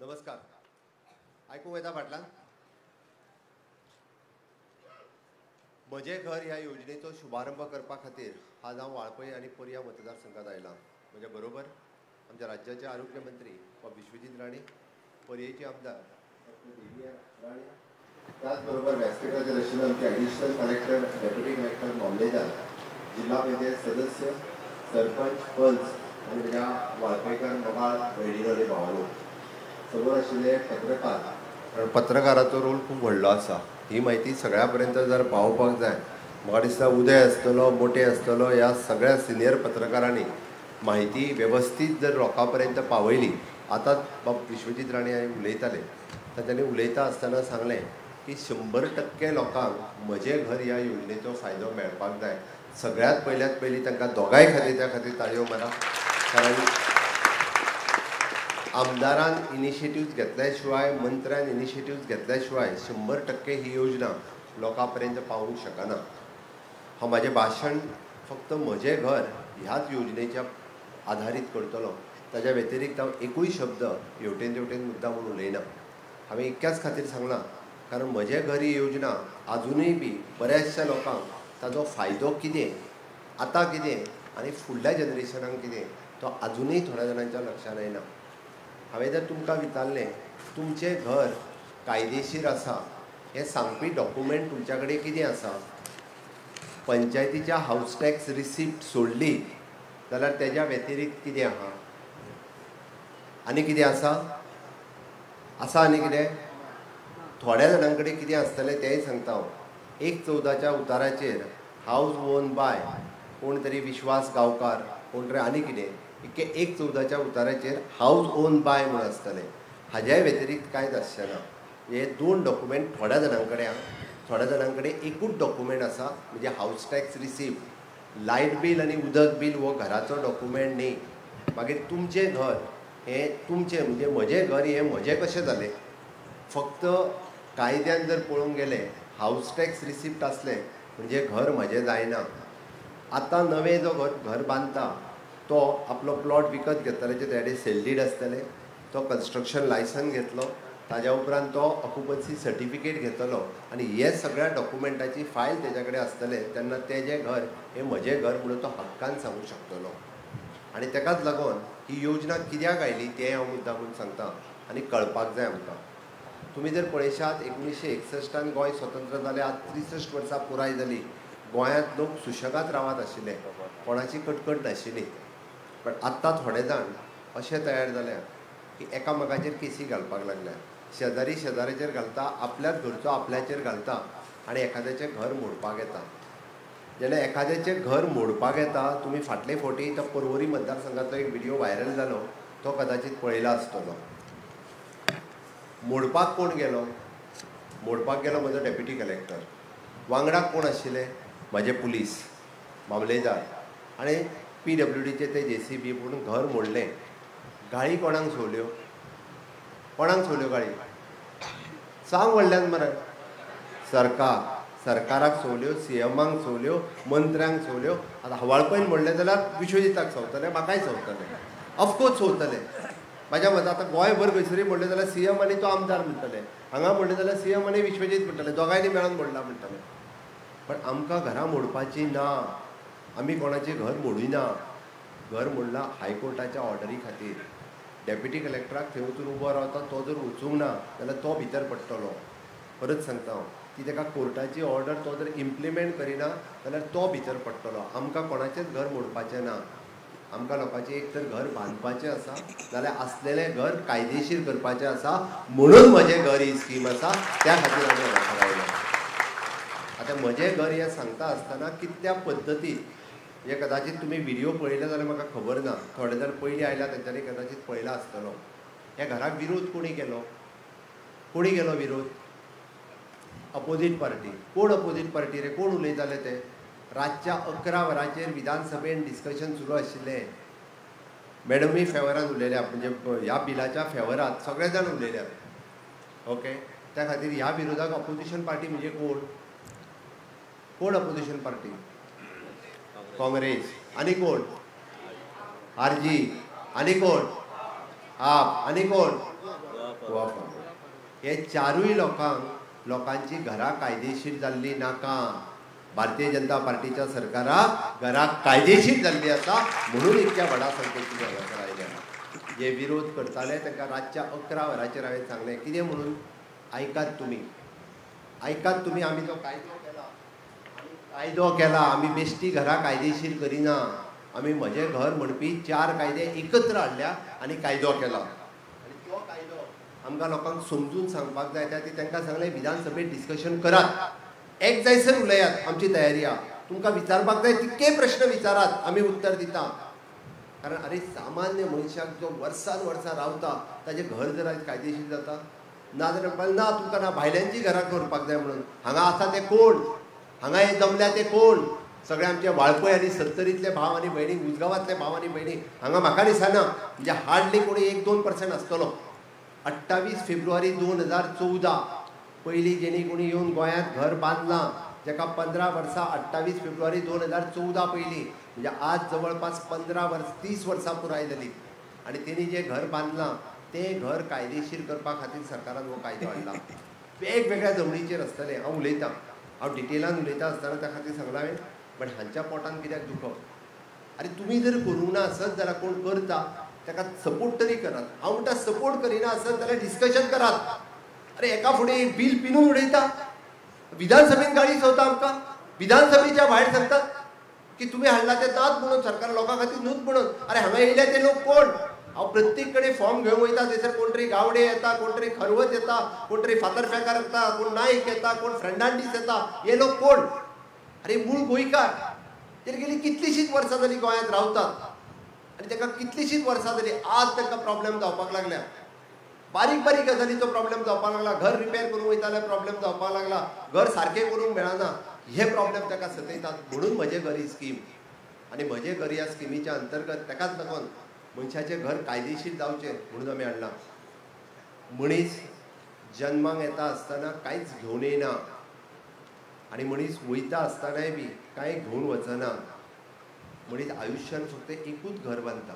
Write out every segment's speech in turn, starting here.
नमस्कार. आयकूंक येता फाटल्यान? म्हजें घर ह्या योजनेचो शुभारंभ करपा खातीर आज हांव वाळपय आनी पर्या मतदारसंघात आयला. म्हज्या बरोबर आमच्या राज्याचे आरोग्य मंत्री बाब विश्वजीत राणे, पर्येचे आमदार डॉक्टर राणे, त्याचबरोबर व्यासपीठाचेर आशिल्ले आमचे ॲडिशनल कलेक्टर, डेप्युटी कलेक्टर, मामलेदार, जिल्हा पंचायत सदस्य, सरपंच, पंच आनी म्हज्या वाळपयकार मोगाळ भयणीनो आनी भावानो, समोर आशिल्ले पत्रकार. कारण पत्रकाराचो रोल खूब व्हडलो आसा. ही म्हायती सगळ्या पर्यंत जर पावोवपाक जाय, म्हाका दिसता उदय आसतलो, मोटे आसतलो, ह्या सगळ्या सिनियर पत्रकारांनी म्हायती वेवस्थीत जर लोकां पर्यंत पावयली. आतां बाब विश्वजीत राणे हांणी उलयताले, तांच्यांनी उलयता आसतना सांगलें की 100% लोकांक म्हजें घर ह्या योजनेचो फायदो मेळपाक जाय. सगळ्यांत पयल्यात पयलीं तांकां दोगांय खातीर त्या खातीर ताळयो मारा. कारण आमदारान इनिशिएटिव्ज घेतल्या शिवाय, मंत्र्यान इनिशिएटिव्ज घेतल्या शिवाय 100% ही योजना लोकां पर्यंत पावूंक शकना. हांव म्हाजें भाशण फक्त म्हजें घर ह्याच योजनेच्या आधारीत करतलो. ताज्या व्यतिरिक्त हांव एकूय शब्द हेवटेन तेवटेन मुद्दा म्हूण उलयना. हांवें इतक्याच खातीर सांगलां कारण म्हजें घर ही योजना आजुनूय बी बऱ्याचशा लोकांक ताजो फायदो कितें, आतां कितें आनी फुडल्या जनरेशनाक कितें, तो आजुनूय थोड्या जाणांच्या लक्षांत येना. हांवें जर तुमकां विचारलें तुमचें घर कायदेशीर आसा हें सांगपी डॉक्युमेंट तुमच्या कडेन कितें आसा? पंचायतीच्या हावस टॅक्स रिसिप्ट सोडली जाल्यार तेज्या व्यतिरिक्त कितें आहा? आनी कितें आसा? आसा आनी कितें? थोड्या जाणां कडेन कितें आसतलें तेंय सांगता हांव. 1/14 उताराचेर हावज ओन बाय कोण तरी विश्वास गांवकार, कोण तरी आनी कितें, 1/14 उताराचेर हावज ओन बाय म्हूण आसतलें. हाज्याय व्यतिरिक्त कांयच आसचें ना. हे दोन डॉक्युमेंट थोड्या जाणां कडेन आहा, थोड्या जाणां कडेन एकूच डॉक्युमेंट आसा म्हणजे house tax receipt. Light bill आनी उदक बील हो घराचो डॉक्युमेंट न्ही. मागीर तुमचें घर हें तुमचें म्हणजे म्हजें घर हें म्हजें कशें जालें? फक्त कायद्यान जर पळोवंक गेलें हावज टॅक्स रिसिप्ट आसलें म्हणजे घर म्हजें जायना. आतां नवें जो घर बांदता तो आपलो प्लॉट विकत घेतल्याचे तेजे सेल did आसतलें, तो कन्स्ट्रक्शन लायसन घेतलो, ताज्या उपरांत तो ऑक्युपन्सी सर्टिफिकेट घेतलो आनी हे सगळ्या डॉक्युमेंटाची फायल तेज्या कडेन आसतलें तेन्ना तेजें घर हें म्हजें घर म्हणून तो हक्कान सांगूंक शकतलो. आनी तेकाच लागून ही योजना कित्याक आयली तें हांव मुद्दा म्हूण सांगता आनी कळपाक जाय आमकां. तुमी जर पळयशात 1961 गोंय स्वतंत्र जालें, आज 63 वर्सां पुराय जाली. गोंयांत लोक सुशेगाद रावत आशिल्ले, कोणाची कटकट नाशिल्ली. पण आत्तां थोडे जाण अशे तयार जाल्या की एकामेकाचेर केसी घालपाक लागल्या. शेजारी शेजाऱ्याचेर घालता, आपल्याच घरचो आपल्याचेर घालता आनी एखाद्याचें घर मोडपाक येता. जेन्ना एखाद्याचें घर मोडपाक येता, तुमी फाटले फावटी तो पर्वरी मतदारसंघांतलो एक व्हिडियो व्हायरल जालो तो कदाचित पळयला आसतलो. मोडपाक कोण गेलो? मोडपाक गेलो म्हजो डेप्युटी कलेक्टर. वांगडा कोण आशिल्ले? म्हजे पुलीस, मामलेदार आनी PWDचे ते JCB. पूण घर मोडलें. गाळी कोणाक सोवल्यो? कोणाक सोवल्यो गाळी? सांग व्हडल्यान मरे. सरकाराक सोवल्यो, CMांक सोवल्यो, मंत्र्यांक सोवल्यो. आतां वाळपयन म्हणलें जाल्यार विश्वजिताक सोवतलें, म्हाकाय सोवतलें, ऑफकोर्स सोवतलें. म्हाज्या मतान आतां गोंयभर खंयसरूय म्हणलें जाल्यार CM आनी तो आमदार म्हणटले, हांगा म्हणलें जाल्यार CM आनी विश्वजीत म्हणटले, दोगांयनी मेळोन म्हणलां म्हणटले. पण आमकां घरां मोडपाची ना, आमी कोणाचें घर मोडिना. घर मोडलां हायकोर्टाच्या ऑर्डरी खातीर. डेप्युटी कलेक्टराक थंय वचून उबो रावता, तो जर वचूंक ना जाल्यार तो भितर पडटलो. परत सांगता हांव की ताका कोर्टाची ऑर्डर तो जर इम्प्लिमेंट करिना जाल्यार तो भितर पडटलो. आमकां कोणाचेंच घर मोडपाचें ना. आमकां लोकांचें एक तर घर बांदपाचें आसा जाल्यार आसलेलें घर कायदेशीर करपाचें आसा. म्हणून म्हजें घर ही स्कीम आसा, त्या खातीर आमी हांगा रावल्या. आतां म्हजें घर हें सांगता आसतना कितल्या पद्दतीन हे कदाचित तुमी व्हिडियो पळयले जाल्यार म्हाका खबर ना, थोडे जाण पयलीं आयल्या तेंच्यांनी कदाचित पळयला आसतलो. ह्या घराक विरोध कोणी केलो? कोणी केलो विरोध? Opposite party. कोण अपोजीट पार्टी रे? कोण उलयताले ते? रातच्या 11 वरांचेर विधानसभेन डिस्कशन सुरू आशिल्लें. मॅडमूय फेवरान उलयल्या, म्हणजे ह्या बिलाच्या फेवरात सगळे जाण उलयल्यात. ओके, त्या खातीर ह्या विरोधाक अपोजिशन पार्टी म्हणजे कोण? कोण अपोजिशन पार्टी? काँग्रेस. आनी कोण? RG. आनी कोण? आप. आनी कोण? गोवा फॉरवर्ड. हे चारूय लोकांक लोकांची घरां कायदेशीर जाल्ली नाका. भारतीय जनता पार्टीच्या सरकाराक घरां कायदेशीर जाल्ली आसा म्हणून इतक्या व्हडा संख्येन तुमी हांगासर आयल्या. जे विरोध करताले तांकां रातच्या 11 वरांचेर हांवें सांगलें कितें म्हणून, आयकात तुमी, आयकात तुमी, आमी तो कायदो केला, आमी कायदो केला, आमी बेश्टी घरां कायदेशीर करिना, आमी म्हजें घर म्हणपी 4 कायदे एकत्र हाडल्या आनी कायदो केला. आनी तो कायदो आमकां लोकांक समजून सांगपाक जाय. त्या खातीर तांकां सांगलें विधानसभेत डिस्कशन करात, एक जायसर उलयात, आमची तयारी आहा, तुमकां विचारपाक जाय तितके प्रश्न विचारात, आमी उत्तर दिता. कारण अरे सामान्य मनशाक जो वर्सान वर्सां रावता ताजें घर जर आयज कायदेशीर जाता ना जाल्यार ना तुमकां ना भायल्यांची घरां करपाक जाय म्हणून. हांगा आसा ते कोण, हांगा हे जमल्या ते कोण, सगळे आमचे वाळपय आनी सत्तरींतले भाव आनी भयणी, उजगांवांतले भाव आनी भयणी. हांगा म्हाका दिसना म्हणजे हार्डली कोणी 1-2% आसतलो. 28 फेब्रुवारी 2014 पयलीं जेणी कोणी येवन गोंयांत घर बांदलां जेका 15 वर्सां 28 फेब्रुवारी 2014 पयलीं म्हणजे आज जवळपास 15 वर्स 30 वर्सां पुराय जाली आनी तेणी जें घर बांदलां तें घर कायदेशीर करपा खातीर सरकारान हो कायदो हाडला. वेगवेगळ्या जमनीचेर आसतलें. हांव उलयतां, हांव डिटेलान उलयता आसतना त्या खातीर सांगलां हांवें, बट हांच्या पोटान कित्याक दुखप. आरे तुमी जर करूंक ना आसत जाल्यार कोण करता ताका सपोर्ट तरी करात. हांव म्हणटा सपोर्ट करिना आसत जाल्यार डिस्कशन करात. अरे एका फुडें एक बील पिनून उडयता, विधानसभेन गाळी संवता आमकां, विधानसभेच्या भायर सांगतात की तुमी हाडला ते नात म्हणून, सरकार लोकां खातीर न्हूच म्हणून. अरे हांगा येयल्या ते लोक कोण? हांव प्रत्येक कडेन फॉर्म घेवन वयता थंयसर कोण तरी गावडे येता, कोण तरी खरवत येता, कोण तरी फातरफेकार येता, कोण नायक येता, कोण फर्नांडीस येता. हे लोक कोण? अरे मूळ गोंयकार, तेणी गेली कितलीशींच वर्सां जालीं गोंयांत रावतात आनी ताका कितलीशींच वर्सां जालीं आज तांकां प्रॉब्लेम जावपाक लागल्या. बारीक बारीक गजालीचो प्रॉब्लेम जावपाक लागला. घर रिपेर करूंक वयता जाल्यार प्रॉब्लेम जावपाक लागला, घर सारकें करूंक मेळना, हे प्रॉब्लेम ताका सतयतात. म्हणून म्हजें घर ही स्कीम आनी म्हजें घर ह्या स्किमीच्या अंतर्गत ताकाच लागून मनशाचें घर कायदेशीर जावचें म्हणून आमी हाडलां. मनीस जन्माक येता आसतना कांयच घेवन येना आनी मनीस वयता आसतनाय बी कांय घेवन वचना. मनीस आयुश्यान फक्त एकूच घर बांदता,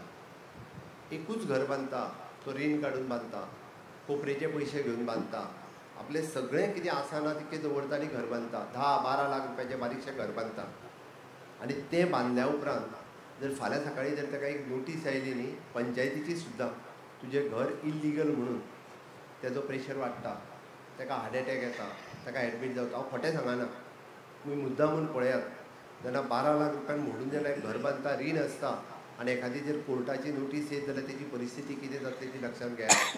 एकूच घर बांदता, तो रीण काडून बांदता, कोपरेचे पयशे घेवन बांदता, आपलें सगळें कितें आसा ना तितकें दवरता आनी घर बांदता. 10-12 लाख रुपयाचें बारीकशें घर बांदता आनी तें बांदल्या उपरांत जर फाल्यां सकाळीं जर ताका एक नोटीस आयली न्ही पंचायतीची सुद्दां, तुजें घर इल्लिगल म्हणून, तेजो प्रेशर वाडटा, ताका हार्ट एटॅक येता, ताका एडमीट जावता. हांव खोटें सांगना, तुमी मुद्दाम म्हूण पळयात. जेन्ना 12 लाख रुपयान म्हणून जेन्ना एक घर बांदता, रीण आसता आनी एखादी जर कोर्टाची नोटीस येत जाल्यार तेजी परिस्थिती कितें जातली ती लक्षांत घेयात.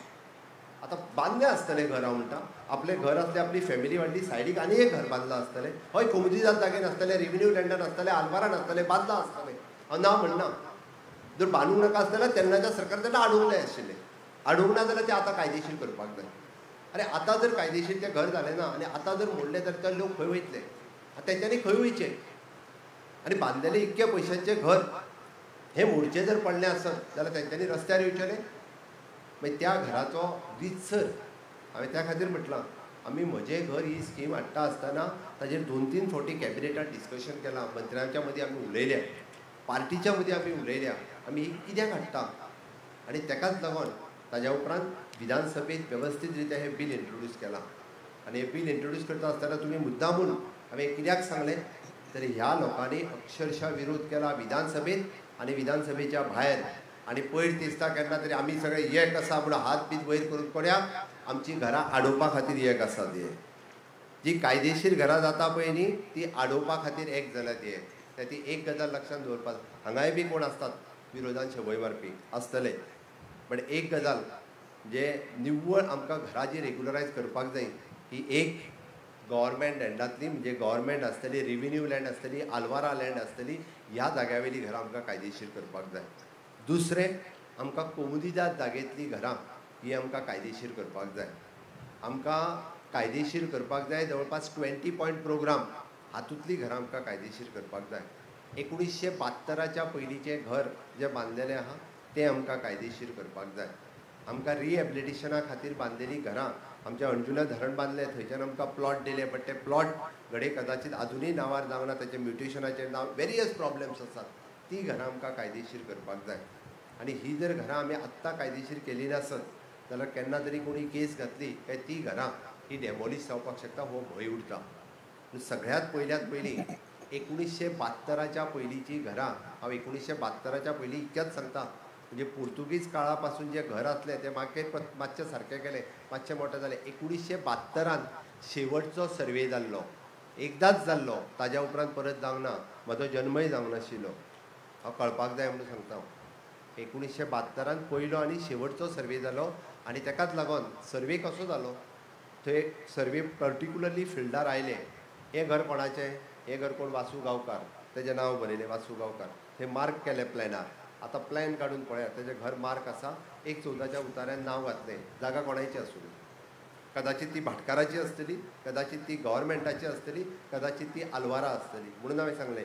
आतां बांदलें आसतलें घर, हांव म्हणटा आपलें घर आसलें, आपली फॅमिली वाडली, सायडीक आनी एक घर बांदलां आसतलें, हय कोमुनिदाद जाग्यार आसतलें, रेविन्यू लँडान आसतलें, आल्वारान आसतलें, बांदलां आसतलें. हांव ना म्हणना, जर बांदूंक नाका आसलें जाल्यार तेन्नाच्या सरकार तेन्ना हाडूंक जाय आशिल्लें, हाडूंक ना जाल्यार तें आतां कायदेशीर करपाक जाय. अरे आतां जर कायदेशीर तें घर जालें ना आनी आतां जर मोडलें जाल्यार ते लोक खंय वयतले, तेंच्यांनी खंय वयचें? आनी बांदलेलें इतक्या पयशांचें घर हें मोडचें जर पडलें आसत जाल्यार तेंच्यांनी रस्त्यार येवचेलें. मागीर त्या घराचो रितसर हांवें त्या खातीर म्हटलां, आमी म्हजें घर ही स्कीम हाडटा आसतना ताजेर 2-3 फावटी कॅबिनेटान डिस्कशन केलां, मंत्र्यांच्या मदीं आमी उलयल्या, पार्टीच्या मदीं आमी उलयल्या, आमी ही कित्याक हाडटा. आनी ताकाच लागून ताज्या उपरांत विधानसभेत वेवस्थीत रित्या हें बील इंट्रोड्यूस केलां. आनी हें बील इंट्रोड्यूस करता आसतना तुमी मुद्दामून हांवें कित्याक सांगलें तर ह्या लोकांनी अक्षरशः विरोध केला विधानसभेत आनी विधानसभेच्या भायर. आनी पयर दिसता केन्ना तरी आमी सगळे एक आसा म्हणून हात बीत वयर करून पळया, आमची घरां आडोवपा खातीर एक आसा ती, जी कायदेशीर घरां जाता पळय न्ही ती आडोवपा खातीर एक जाल्या ती. ती एक गजाल लक्षांत दवरपाक, हांगाय बी कोण आसतात विरोधान शबय मारपी आसतले, बट एक गजाल जे निव्वळ आमकां घरां जी रेगुलरायज करपाक जाय ही एक गव्हर्मेंट लँडांतली, म्हणजे गव्हर्मेंट आसतली, रेविन्यू लँड आसतली, आल्वारा लँड आसतली, ह्या जाग्यावेली घरां आमकां कायदेशीर करपाक जाय. दुसरें, आमकां कोमुनिदाद जागेंतलीं घरां ही आमकां कायदेशीर करपाक जाय. आमकां कायदेशीर करपाक जाय जवळपास 20 पॉयंट प्रोग्राम हातूंतलीं घरां आमकां कायदेशीर करपाक जाय. 1972च्या पयलींचें घर जें बांदलेलें आहा तें आमकां कायदेशीर करपाक जाय. आमकां रिहेबिलिटेशना खातीर बांदलेलीं घरां, आमच्या अंजुना धरण बांदलें थंयच्यान आमकां प्लॉट दिले, बट ते प्लॉट घडये कदाचीत आजुनूय नांवार जावना, ताचें म्युटेशनाचेर नांव, वेरियस प्रॉब्लम्स आसात, ती घरां आमकां कायदेशीर करपाक जाय. आनी ही जर घरां आमी आत्तां कायदेशीर केली नासत जाल्यार केन्ना तरी कोणी केस घातली काय ती घरां ही डेमोलिश जावपाक शकता हो भंय उरता. सगळ्यांत पयल्यात पयलीं 1972च्या पयलींची घरां, हांव 1972च्या पयलीं इतक्याच सांगता, म्हणजे पुर्तुगीज काळा पासून जे घर आसलें तें मागीर मातशें सारकें केलें, मातशें मोटें जालें. 1972 शेवटचो सर्वे जाल्लो, एकदांच जाल्लो, ताज्या उपरांत परत जावंक ना. म्हजो जन्मय जावंक नाशिल्लो, हांव कळपाक जाय म्हणून सांगता. हांव 1972 पयलो आनी शेवटचो सर्वे जालो आनी ताकाच लागून सर्वे कसो जालो, थंय सर्वे पर्टिक्युलरली फिल्डार आयले, हें घर कोणाचें, हें घर कोण, वासू गांवकार, तेजें नांव बरयलें वासू गांवकार, थंय मार्क केलें प्लॅनार. आतां प्लॅन काडून पळयात, तेजें घर मार्क आसा, 1/14च्या उताऱ्यान नांव घातलें, जागा कोणाची आसूं, कदाचित ती भाटकाराची आसतली, कदाचित ती गव्हर्मेंटाची आसतली, कदाचित ती आलवारा आसतली. म्हणून हांवें सांगलें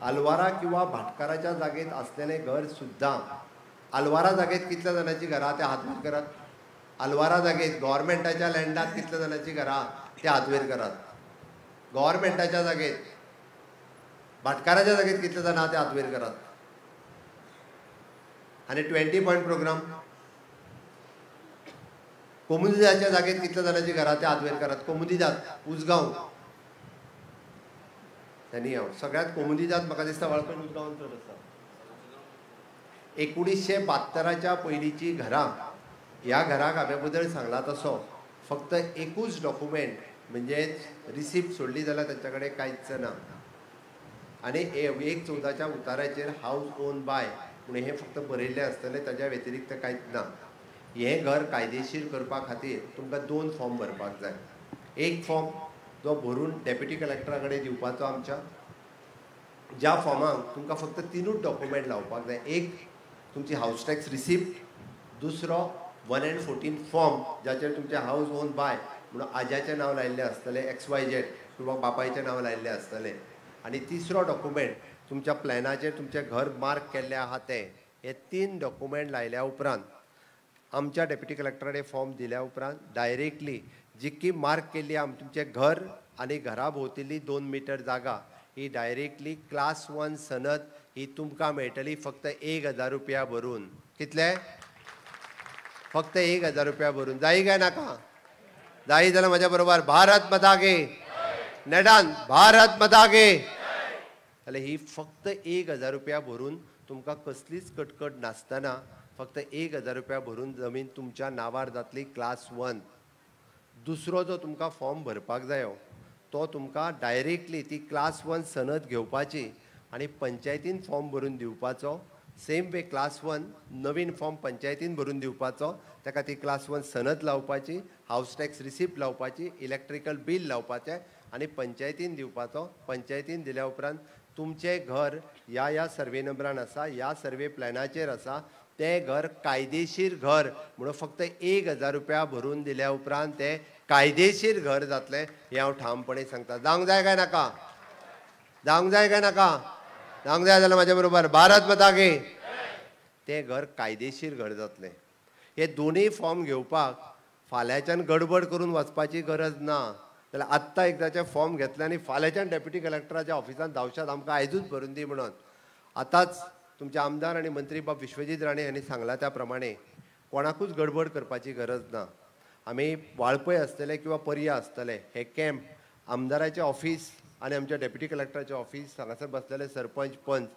आलवारा किंवा भाटकाराच्या जागेत आसलेलें घर सुद्दां, आलवारा जागेत कितल्या जाणांची घरां ते हात वयर करात, आलवारा जागेत गव्हर्मेंटाच्या लँडात कितल्या जाणांची घरां ते हात वयर करात, गव्हर्मेंटाच्या जागेत भाटकाराच्या जागेत कितले जाणां ते हात वयर करात. आनी 20 पॉयंट प्रोग्राम कोमुनिदादच्या जागेत कितल्या जाणांची घरां ते हात वयर करात, कोमुनिदाद उजगांव त्यांनी हांव सगळ्यांत कोमुनिदाद म्हाका दिसता वाळपय उजगांवान चड आसा. 1972च्या पयलींची घरां, ह्या घराक हांवें बदल सांगला तसो फक्त एकूच डॉक्युमेंट म्हणजेच रिसिप्ट सोडली जाल्यार तांच्या कडेन कांयच ना. आनी 1/14च्या उताऱ्याचेर हावज ओन बाय म्हणून हें फक्त बरयल्लें आसतलें, ताज्या व्यतिरिक्त कांयच ना. हें घर कायदेशीर करपा खातीर तुमकां 2 फॉर्म भरपाक जाय. एक फॉर्म जो भरून डेप्युटी कलेक्टरा कडेन दिवपाचो आमच्या, ज्या फॉर्माक तुमकां फक्त 3 डॉक्युमेंट लावपाक जाय. एक तुमची हावज टॅक्स रिसिप्ट, दुसरो 1 and 14 form जाचेर तुमचें हावज ओन बाय म्हणून आज्याचें नांव लायिल्लें आसतलें, XYZ किंवा बापायचें नांव लायिल्लें आसतलें, आनी तिसरो डॉक्युमेंट तुमच्या प्लॅनाचेर तुमचें घर मार्क केल्लें आहा तें. हे 3 डॉक्युमेंट लायल्या उपरांत आमच्या डेप्युटी कलेक्टरा कडेन फॉर्म दिल्या उपरांत डायरेक्टली जितकी मार्क केल्ली तुमचें घर आनी घरा भोंवतली 2 मिटर जागा ही डायरेक्टली क्लास 1 सनद ही तुमकां मेळटली फक्त 1000 रुपया भरून. कितले? फक्त 1000 रुपया भरून. जाई काय नाका? जाई जाल्यार म्हज्या बरोबर भारत माता की नेटान भारत माता की. जाल्यार ही फक्त 1000 रुपया भरून तुमकां कसलीच कटकट नासतना फक्त 1000 रुपया भरून जमीन तुमच्या नांवार जातली क्लास 1. दुसरो जो तुमकां फॉर्म भरपाक जायो तो तुमकां डायरेक्टली ती क्लास 1 सनद घेवपाची आनी पंचायतीन फॉर्म भरून दिवपाचो. सेम वे क्लास 1 नवीन फॉर्म पंचायतीन भरून दिवपाचो, ताका ती क्लास 1 सनद लावपाची, हावज टॅक्स रिसिप्ट लावपाची, इलेक्ट्रिकल बील लावपाचें आनी पंचायतीन दिवपाचो. पंचायतीन दिल्या उपरांत तुमचें घर ह्या ह्या सर्वे नंबरान आसा, ह्या सर्वे प्लॅनाचेर आसा, तें घर कायदेशीर घर म्हणून फक्त 1000 रुपया भरून दिल्या उपरांत तें कायदेशीर घर जातलें हें हांव ठामपणे सांगता. जावंक जाय काय नाका? जावंक जाय काय नाका? जावंक जाय जाल्यार म्हाज्या बरोबर भारत माता की. तें घर कायदेशीर घर जातलें. हे दोनूय फॉर्म घेवपाक फाल्यांच्यान गडबड करून वचपाची गरज ना. जाल्यार आत्तां एकदाचें फॉर्म घेतलें आनी फाल्यांच्यान डेप्युटी कलेक्टराच्या ऑफिसान धांवशात, आमकां आयजूच भरून दी म्हणून. आतांच तुमचे आमदार आनी मंत्री बाब विश्वजीत राणे हांणी सांगलां त्या प्रमाणे कोणाकूच गडबड करपाची गरज ना. आमी वाळपय आसतले किंवा पर्या आसतले हे कॅम्प आमदाराचें ऑफीस आनी आमच्या डेप्युटी कलेक्टराचें ऑफीस, हांगासर बसलेले सरपंच पंच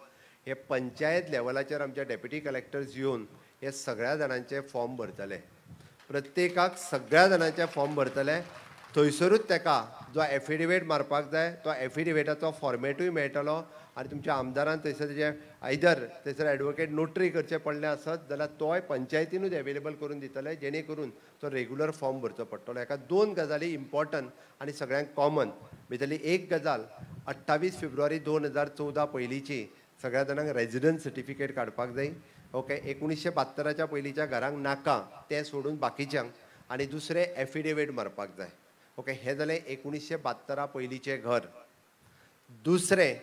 हे पंचायत लेवलाचेर आमच्या डेप्युटी कलेक्टर्स येवन हे सगळ्या जाणांचे फॉर्म भरतले. प्रत्येकाक सगळ्या जाणांचे फॉर्म भरतले. थंयसरूच ताका जो एफिडेवीट मारपाक जाय तो एफिडेविटाचो फॉर्मेटूय मेळटलो आनी तुमच्या आमदारान थंयसर तेजें आयदर थंयसर एडवोकेट नोटरी करचें पडलें आसत जाल्यार तोय पंचायतीनूच एवेलेबल करून दितले, जेणे करून तो रेगुलर फॉर्म भरचो पडटलो. हेका 2 गजाली इम्पॉर्टंट आनी सगळ्यांक कॉमन भितरली एक गजाल, 28 फेब्रुवारी 2014 पयलींची सगळ्या जाणांक रेजिडन्स सर्टिफिकेट काडपाक जाय. ओके, 1972च्या पयलींच्या घरांक नाका तें सोडून बाकीच्यांक, आनी दुसरें एफिडेवीट मारपाक जाय. ओके, हें जालें 1972 पयलींचें घर. दुसरें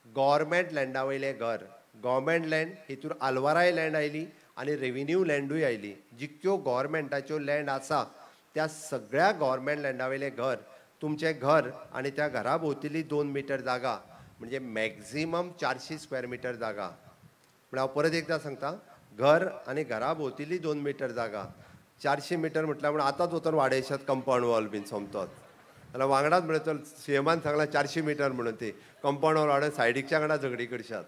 गव्हर्मेंट लँडा वयलें घर. गव्हर्मेंट लँड हितूर आलवाराय लँड आयली आनी रेविन्यू लँडूय आयली. जितक्यो गव्हर्मेंटाच्यो लँड आसा त्या सगळ्या गव्हर्मेंट लँडा वयलें घर तुमचें घर आनी त्या घरा भोंवतली 2 मिटर जागा म्हणजे मॅक्झिमम 400 स्क्वेअर मिटर जागा. म्हळ्यार हांव परत एकदां सांगता, घर आनी घरा भोंवतली 2 मिटर जागा 400 मिटर म्हटल्यार म्हण आतांच वचून वाडयशात कंपावंड वॉल बीन सोमतोच जाल्यार वांगडाच म्हळ्यार चल सीएमान सांगलां 400 मिटर म्हणून ती कंपावंड वॉल वाडोवन सायडीकच्या वांगडा झगडी करशात.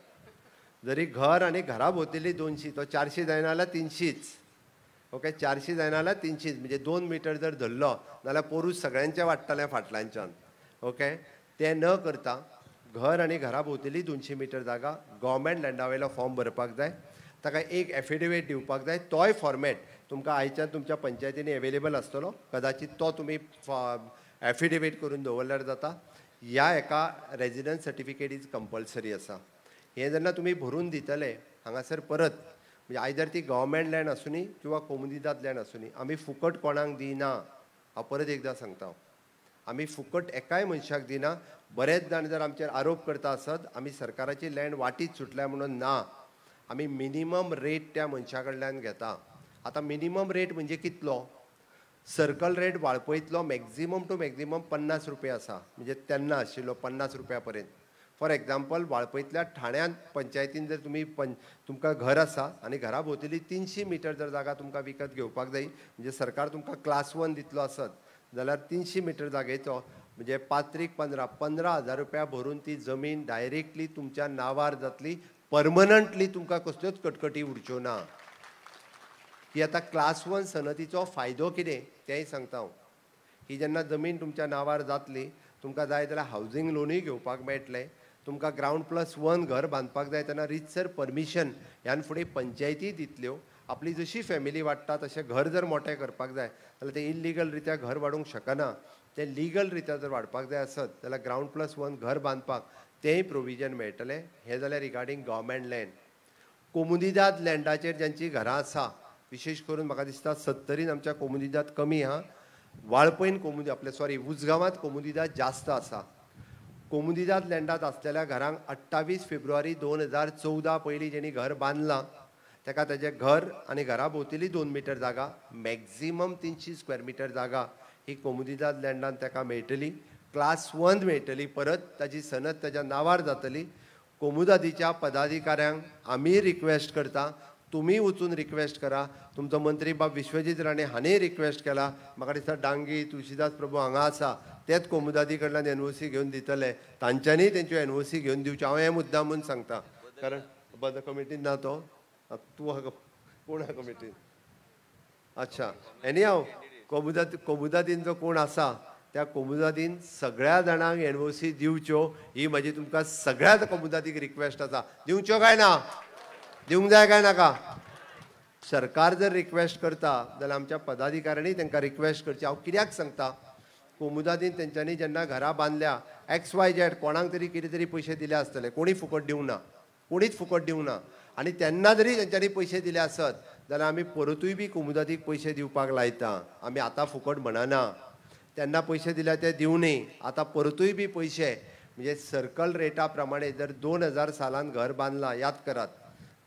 जरी घर आनी घरा भोंवतली 200 तो 400 जायना जाल्यार 300च. ओके, 400 जायना जाल्यार 300 म्हणजे 2 मिटर जर धरलो जाल्यार पोरूस सगळ्यांचें वाडटलें फाटल्यानच्यान. ओके, तें न करता घर आनी घरा भोंवतली 200 मिटर जागा गव्हर्मेंट लँडा वयलो फॉर्म भरपाक जाय, ताका एक एफिडेवीट दिवपाक जाय. तोय फॉर्मेट तुमकां आयच्यान तुमच्या पंचायतींनी एवेलेबल आसतलो, कदाचित तो तुमी एफिडेवीट करून दवरल्यार जाता. ह्या एका रेजिडन्स सर्टिफिकेट is compulsory आसा. हें जेन्ना तुमी भरून दितले हांगासर परत म्हणजे आयदर ती गव्हर्मेंट लँड आसुनी किंवा कोमुनिदाद लँड आसुनी, आमी फुकट कोणाक दिना. हांव परत एकदां सांगता, आमी फुकट एकाय मनशाक दिना. बरेच जाण जर आमचेर आरोप करता आसत आमी सरकाराची लँड वाटीत सुटल्या म्हणून, ना, आमी मिनिमम रेट त्या मनशा कडल्यान घेता. आतां मिनिमम रेट म्हणजे कितलो? सर्कल रेट वाळपयतलो मॅक्झिमम टू मॅक्झिमम 50 रुपया आसा, म्हणजे तेन्ना आशिल्लो 50 रुपया पर्यंत. फॉर एग्जाम्पल वाळपयतल्या ठाण्यांत पंचायतीन जर तुमी तुमकां घर आसा आनी घरा भोंवतली 300 मिटर जर जागा तुमकां विकत घेवपाक जाय, म्हणजे सरकार तुमकां क्लास 1 दितलो आसत जाल्यार 300 मिटर जागेचो म्हणजे 5 त्रिक 15, 15,000 रुपया भरून ती जमीन डायरेक्टली तुमच्या नांवार जातली, परमनंटली, तुमकां कसल्योच कटकटी उरच्यो ना. ही आतां क्लास 1 सनदीचो फायदो कितें तेंय सांगता हांव. ही जेन्ना जमीन तुमच्या नांवार जातली, तुमकां जाय जाल्यार हावजींग लोनूय घेवपाक मेळटलें, तुमकां ग्रावंड +1 घर बांदपाक जाय तेन्ना रितसर परमिशन ह्यान फुडें पंचायती दितल्यो. आपली जशी फॅमिली वाडटा तशें घर जर मोठें करपाक जाय जाल्यार तें इल्लिगल रित्या घर वाडूंक शकना, तें लिगल रित्या जर वाडपाक जाय आसत जाल्यार ग्रावंड +1 घर बांदपाक तेंय प्रोविजन मेळटलें. हें जाल्यार रिगार्डींग गव्हर्मेंट लँड. कोमुनिदाद लँडाचेर जांचीं घरां आसा, विशेश करून म्हाका दिसता 70 आमच्या कोमुनिदाद कमी आहा, वाळपयन आपल्या सॉरी उजगांवांत कोमुनिदाद जास्त आसा. कोमुनिदाद लँडांत आसलेल्या घरांक 28 फेब्रुवारी 2014 पयलीं जेणी घर बांदलां ताका ताजें घर आनी घरा भोंवतली 2 मिटर जागा, मॅक्झिमम 300 स्क्वेअर मिटर जागा ही कोमुनिदाद लँडान ताका मेळटली, क्लास 1 मेळटली, परत ताजी सनद ताज्या नांवार जातली. कोमुनिदादीच्या पदाधिकाऱ्यांक आमी रिक्वेस्ट करता, तुमी वचून रिक्वेस्ट करा. तुमचो मंत्री बाब विश्वजीत राणे हांणी रिक्वेस्ट केला, म्हाका दिसता डांगी तुळशीदास प्रभू हांगा आसा, तेच कोमुनिदादी कडल्यान एनओसी घेवन दितले, तांच्यांनी तेंच्यो एनओसी घेवन दिवच्यो. हांव हें मुद्दाम म्हूण सांगता, कारण बद कमिटीन ना तो, तूं आहा कोण आहा कमिटीन? अच्छा, एनी हांव कोमुनिदादीन जो कोण आसा त्या कोमुनिदादीन सगळ्या जाणांक एनओसी दिवच्यो, ही म्हजी तुमकां सगळ्या कोमुनिदादीक रिक्वेस्ट आसा. दिवच्यो काय ना? दिवंक जाय काय नाका? सरकार जर रिक्वेस्ट करता जाल्यार आमच्या पदाधिकाऱ्यांनी तांकां रिक्वेस्ट करची. हांव कित्याक सांगता, कोमुनिदादीन तेंच्यांनी जेन्ना घरां बांदल्या XYZ कोणाक तरी कितें तरी पयशे दिले आसतले, कोणी फुकट दिवंक ना, कोणीच फुकट दिवंक ना. आनी तेन्ना जरी तेंच्यांनी पयशे दिले आसत जाल्यार आमी परतूय बी कोमुनिदादीक पयशे दिवपाक लायता. आमी आतां फुकट म्हणना, तेन्ना पयशे दिल्या ते दिवं न्ही, आतां परतूय बी पयशे म्हणजे सर्कल रेटा प्रमाणे जर 2000 सालान घर बांदलां, याद करात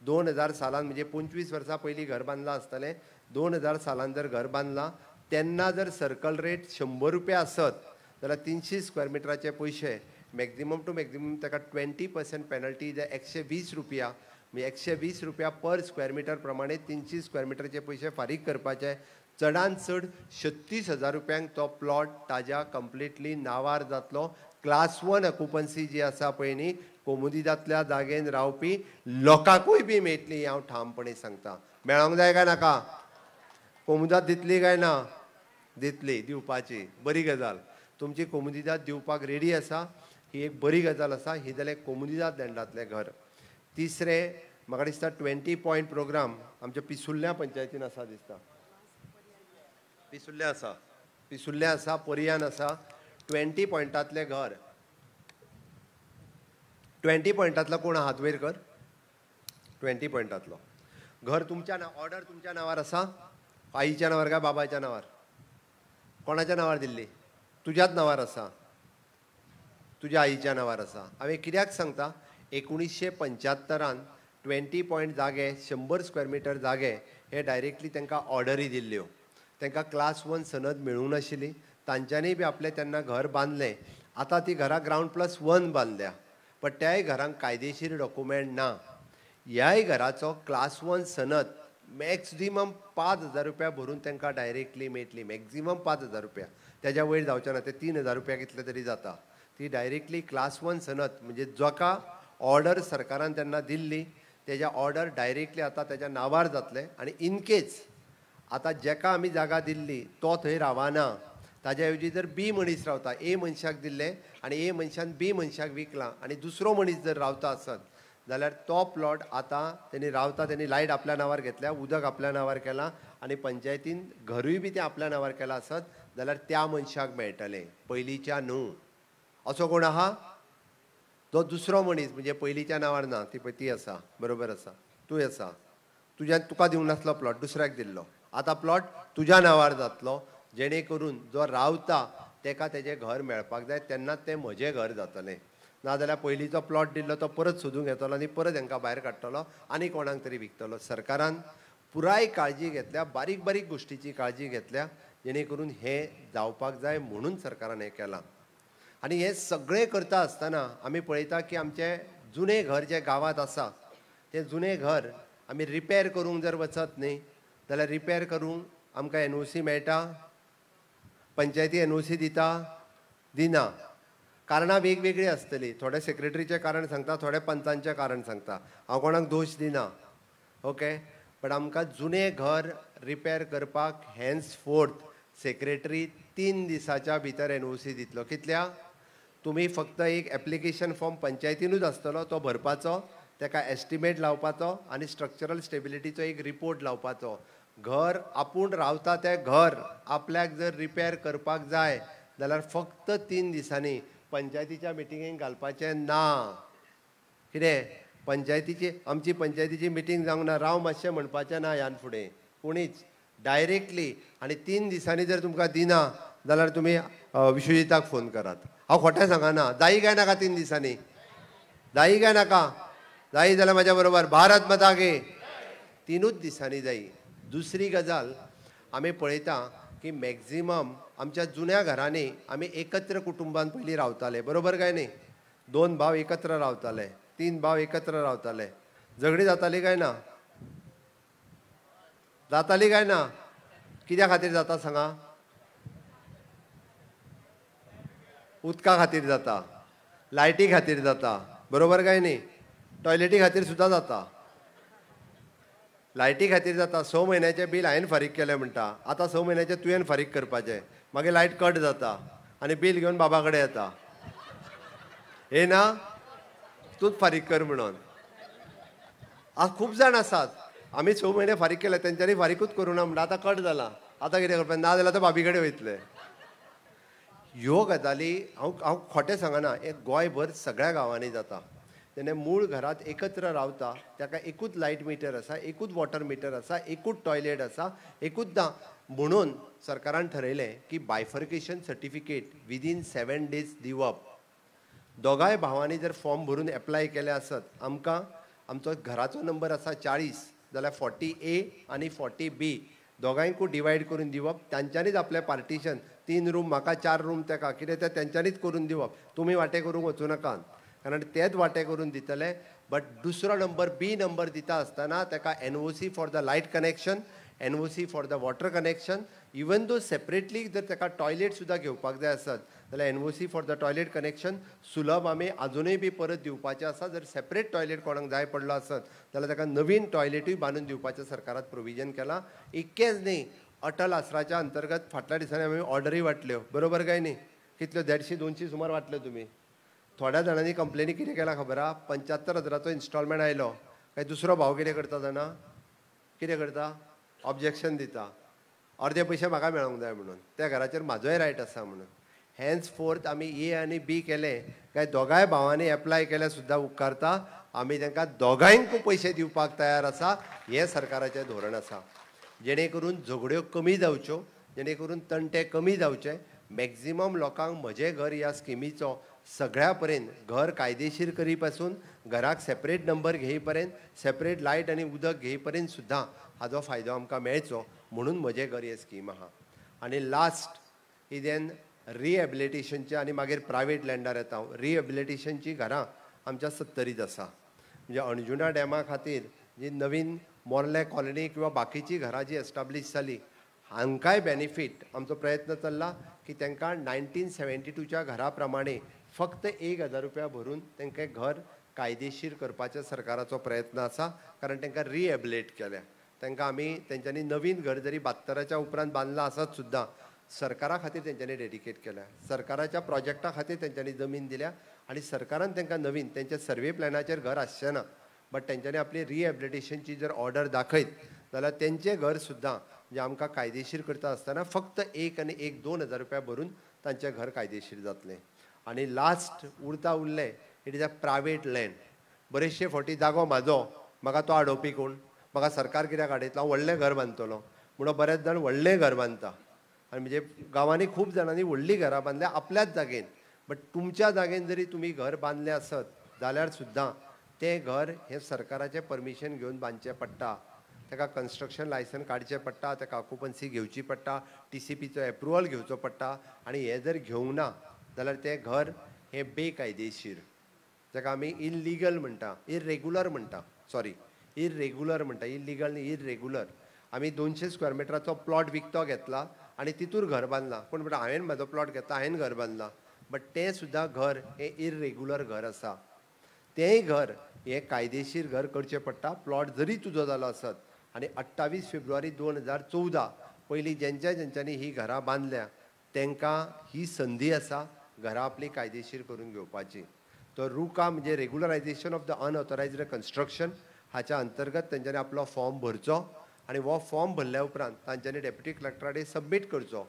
2000 सालान म्हणजे 25 वर्सां पयलीं घर बांदलां आसतलें, 2000 सालान जर घर बांदलां तेन्ना जर सर्कल रेट 100 रुपया आसत जाल्यार 300 स्क्वेअर मिटराचे पयशे मॅक्झिमम टू मॅक्झिमम ताका 20% पेनल्टी, जे 120 रुपया, म्हणजे 120 रुपया पर स्क्वेअर मिटर प्रमाणे 300 स्क्वेअर मिटराचे पयशे फारीक करपाचे. चडान चड 36,000 रुपयांक तो प्लॉट ताज्या कंप्लिटली नांवार जातलो. क्लास 1 ऑक्युपन्सी जी आसा पळय न्ही, कोमुनिदादल्या जागेन रावपी लोकांकूय बी मेळटली, हांव ठामपणे सांगता. मेळोंक जाय काय नाका? कोमुनिदाद दितली काय ना? दितली, दिवपाची बरी गजाल. तुमची कोमुनिदाद दिवपाक रेडी आसा, ही एक बरी गजाल आसा. ही जालें कोमुनिदाद लँडांतलें घर. तिसरें म्हाका दिसता 20 पॉयंट प्रोग्राम आमच्या पिसुर्ल्या पंचायतीन आसा दिसता, पिसुर्ल्या आसा, पिसुर्ल्या आसा, पर्यान आसा. 20 पॉयंटांतलें घर, 20 पॉयंटांतलो कोण हात वयर कर. 20 पॉयंटांतलो घर तुमच्या नांव, ऑर्डर तुमच्या नांवार आसा, आईच्या नांवार काय बाबाच्या नांवार? कोणाच्या नांवार दिल्ली? तुज्याच नांवार आसा, तुज्या आईच्या नांवार आसा. हांवें कित्याक सांगता, 1975 20 पॉयंट जागे, 100 स्क्वेअर मिटर जागे हे डायरेक्टली तांकां ऑर्डरी दिल्ल्यो. तांकां क्लास 1 सनद मेळूंक नाशिल्ली, तांच्यांनी बी आपलें तेन्ना घर बांदलें. आतां ती घरां ग्रावंड +1 बांदल्या, पण त्याय घरांक कायदेशीर डॉक्युमेंट ना. ह्याय घराचो क्लास 1 सनद मॅक्झिमम 5,000 रुपया भरून तांकां डायरेक्टली मेळटली. मॅक्झिमम 5,000 रुपया, तेज्या वयर जावचें ना. ते 3,000 रुपया कितले तरी जाता. ती डायरेक्टली क्लास 1 सनद म्हणजे जाका ऑर्डर सरकारान तेन्ना दिल्ली तेज्या ऑर्डर डायरेक्टली आतां तेज्या नांवार जातलें. आनी इनकेस आतां जेका आमी जागा दिल्ली तो थंय रावना, ताज्या ऐवजी जर बी मनीस रावता, ए मनशाक दिल्लें आनी ए मनशान बी मनशाक विकलां आनी दुसरो मनीस जर रावता आसत जाल्यार तो प्लॉट आतां तेणी रावता, तेणी लायट आपल्या नांवार घेतल्या, उदक आपल्या नांवार केलां आनी पंचायतीन घरूय बी तें आपल्या नांवार केलां आसत जाल्यार त्या मनशाक मेळटलें, पयलींच्या न्हू. असो कोण आहा जो दुसरो मनीस म्हणजे पयलींच्या नांवार ना, ती पळय ती आसा, बरोबर आसा, तूं आसा, तुज्यान तुका दिवंक नासलो प्लॉट दुसऱ्याक दिल्लो, आतां प्लॉट तुज्या नांवार जातलो, जेणे करून जो रावता तेका तेजें घर मेळपाक जाय, तेन्नाच तें म्हजें घर जातलें. नाजाल्यार पयलींचो प्लॉट दिल्लो तो परत सोदूंक येतलो आनी परत हेंकां भायर काडटलो आनी कोणाक तरी विकतलो. सरकारान पुराय काळजी घेतल्या, बारीक बारीक गोश्टीची काळजी घेतल्या, जेणे करून हें जावपाक जाय म्हणून सरकारान हें केलां. आनी हें सगळें करता आसतना आमी पळयता की आमचें जुनें घर जें गांवांत आसा तें जुनें घर आमी रिपेर करूंक जर वचत न्ही जाल्यार रिपेर करूंक आमकां एनओसी मेळटा? पंचायती एनओसी दिता? दिना. कारणां वेगवेगळीं आसतलीं, थोडे सेक्रेटरीचें कारण सांगता, थोडे पंचांचें कारण सांगता, हांव कोणाक दोश दिना, ओके. बट आमकां जुनें घर रिपेर करपाक हेन्स फोर्थ सेक्रेटरी 3 दिसाच्या भितर एनओसी दितलो. कितल्या? तुमी फक्त एक एप्लिकेशन फॉर्म पंचायतीनूच आसतलो, तो भरपाचो, ताका एस्टिमेट लावपाचो आनी स्ट्रक्चरल स्टेबिलिटीचो एक रिपोर्ट लावपाचो. घर आपूण रावता तें घर आपल्याक जर रिपेर करपाक जाय जाल्यार फक्त 3 दिसांनी पंचायतीच्या मिटिंगेक घालपाचें ना. कितें पंचायतीची, आमची पंचायतीची मिटींग जावंक ना, राव मातशें म्हणपाचें ना ह्यान फुडें कोणीच, डायरेक्टली. आनी 3 दिसांनी जर तुमकां दिना जाल्यार तुमी विश्वजिताक फोन करात. हांव खोटें सांगना, जायी काय नाका 3 दिसांनी? जायी काय नाका? जायी जाल्यार म्हाज्या बरोबर भारत माता की 3 दिसांनी जायी. दुसरी गजाल आमी पळयता की मॅक्झिमम आमच्या जुन्या घरांनी आमी एकत्र कुटुंबान पयलीं रावताले, बरोबर काय न्ही? 2 भाव एकत्र रावताले, 3 भाव एकत्र रावताले. झगडीं जाताली काय ना? जाताली काय ना? कित्या खातीर जाता सांगा? उदका खातीर जाता, लायटी खातीर जाता, बरोबर काय न्ही? टॉयलेटी खातीर सुद्दां जाता, लायटी खातीर जाता. 6 म्हयन्याचें बील हांवें फारीक केलें म्हणटा, आतां 6 म्हयन्याचें तुवें फारीक करपाचें, मागीर लायट कट जाता आनी बील घेवन बाबा कडेन येता, हे ना तूंच फारीक कर म्हणून. आज खूब जाण आसात, आमी 6 म्हयने फारीक केले, तेंच्यांनी फारीकूच करूं ना म्हणटा, आतां कट जाला, आतां कितें करपाचें, ना जाल्यार आतां भाबी कडेन वयतले. ह्यो गजाली हांव हांव खोटें सांगना, हें गोंयभर सगळ्या गांवांनी जाता. तेन्ना मूळ घरांत एकत्र रावता ताका एकूच लायट मिटर आसा, एकूच वॉटर मिटर आसा, एकूच टॉयलेट आसा, एकूच ना, म्हणून सरकारान ठरयलें की बायफर्केशन सर्टिफिकेट विदीन 7 डेज दिवप. दोगांय भावांनी जर फॉर्म भरून एप्लाय केले आसत, आमकां आमचो घराचो नंबर आसा 40 जाल्यार 40A आनी 40B दोगांयकूय डिवायड करून दिवप. तांच्यांनीच आपलें पार्टिशन, 3 रूम म्हाका, 4 रूम तेका, कितें तें तेंच्यांनीच करून दिवप, तुमी वांटे करूंक वचूं नाकात, कारण तेच वांटे करून दितले. बट दुसरो नंबर बी नंबर दिता आसतना ताका NOC for the light connection, NOC for the water connection, even though separately जर ताका टॉयलेट सुद्दां घेवपाक जाय आसत जाल्यार NOC for the toilet connection सुलभ आमी आजुनूय बी परत दिवपाचें आसा. जर सेपरेट टॉयलेट कोणाक जाय पडलो आसत जाल्यार ताका नवीन टॉयलेटूय बांदून दिवपाचें सरकारान प्रोविजन केलां. इतकेंच न्ही, अटल आसराच्या अंतर्गत फाटल्या दिसांनी आमी ऑर्डरूय वांटल्यो, बरोबर काय न्ही? कितल्यो 150-200 सुमार वांटल्यो तुमी. थोड्या जाणांनी कंप्लेनी कितें केला खबर आहा, 75,000चो इन्स्टॉलमेंट आयलो काय दुसरो भाव कितें करता जाणा, कितें करता, ऑब्जेक्शन दिता, अर्दे पयशे म्हाका मेळोंक जाय म्हणून, त्या घराचेर म्हाजोय रायट आसा म्हणून. हेन्स फोर्थ आमी ए आनी बी केलें काय दोगांय भावांनी एप्लाय केल्यार सुद्दां उपकारता, आमी तांकां दोगांयकूय पयशे दिवपाक तयार आसा. हें सरकाराचें धोरण आसा, जेणे करून झगड्यो कमी जावच्यो, जेणे करून तंटे कमी जावचे, मॅक्झिमम लोकांक म्हजें घर ह्या स्किमीचो सगळ्या पर्यंत, घर कायदेशीर करी पासून घराक सेपरेट नंबर घेई पर्यंत, सेपरेट लायट आनी उदक घेई पर्यंत सुद्दां हाजो फायदो आमकां मेळचो म्हणून म्हजें घर हे स्कीम आहा. आनी लास्ट इदेन रिहेबिलिटेशनचें आनी मागीर प्रायवेट लँडार येता हांव. रिहेबिलिटेशनचीं घरां आमच्या 70 आसा, म्हणजे अणजुणा डॅमा खातीर जी नवीन मोर्ले कॉलनी किंवा बाकीची घरां जी एस्टाब्लीश जाली हांकांय बेनिफीट आमचो प्रयत्न चल्ला की तांकां 1972च्या घरा प्रमाणे फक्त 1000 रुपया भरून तांकां घर कायदेशीर करपाचो सरकाराचो प्रयत्न आसा. कारण तांकां रिहेबिलेट केल्या, तांकां आमी तेंच्यांनी नवीन घर जरी 72च्या उपरांत बांदलां आसत सुद्दां सरकारा खातीर तेंच्यांनी डेडिकेट केल्या, सरकाराच्या प्रोजेक्टा खातीर तेंच्यांनी जमीन दिल्या आनी सरकारान तांकां नवीन तेंच्या सर्वे प्लॅनाचेर घर आसचें ना, बट तेंच्यांनी आपली रिहेबिलिटेशनची जर ऑर्डर दाखयत जाल्यार तेंचें घर सुद्दां म्हणजे आमकां कायदेशीर करता आसतना फक्त 1 आनी 1 2,000 रुपया भरून तांचें घर कायदेशीर जातलें. आनी लास्ट उरता उरलें it is a private land. बरेचशे फावटी जागो म्हाजो, म्हाका तो आडोवपी कोण, म्हाका सरकार कित्याक आडयतलो, हांव व्हडलें घर बांदतलो म्हणून बरेच जाण व्हडलें घर बांदता. आनी म्हणजे गांवांनी खूब जाणांनी व्हडलीं घरां बांदल्या आपल्याच जागेन, बट तुमच्या जागेन जरी तुमी घर बांदलें आसत जाल्यार सुद्दां तें घर हें सरकाराचें परमिशन घेवन बांदचें पडटा, ताका कन्स्ट्रक्शन लायसन काडचें पडटा, ताका ऑक्युपन्सी घेवची पडटा, TCPचो एप्रुवल घेवचो पडटा. आनी हें जर घेवंक ना जाल्यार तें घर हें बेकायदेशीर, जाका आमी इलिगल म्हणटा, इरेगुलर म्हणटा, सॉरी इरेगुलर म्हणटा, इलिगल न्ही इरेगुलर. आमी 200 स्क्वेअर मिटराचो प्लॉट विकतो घेतला आनी तितूर घर बांदलां, कोण म्हणटा हांवें म्हाजो प्लॉट घेतला हांवें घर बांदलां, बट तें सुद्दां घर हें इरेगुलर घर आसा. तेंय घर हें कायदेशीर घर करचें पडटा, प्लॉट जरी तुजो जालो आसत. आनी 28 फेब्रुवारी 2014 पयलीं जेंच्या जेंच्यांनी ही घरां बांदल्या तांकां ही संदी आसा घरां आपली कायदेशीर करून घेवपाची. तो रुका म्हणजे regularisation of the unauthorised construction हाच्या अंतर्गत तेंच्यांनी आपलो फॉर्म भरचो आनी हो फॉर्म भरल्या उपरांत तांच्यांनी डेप्युटी कलेक्टरा कडेन सबमीट करचो.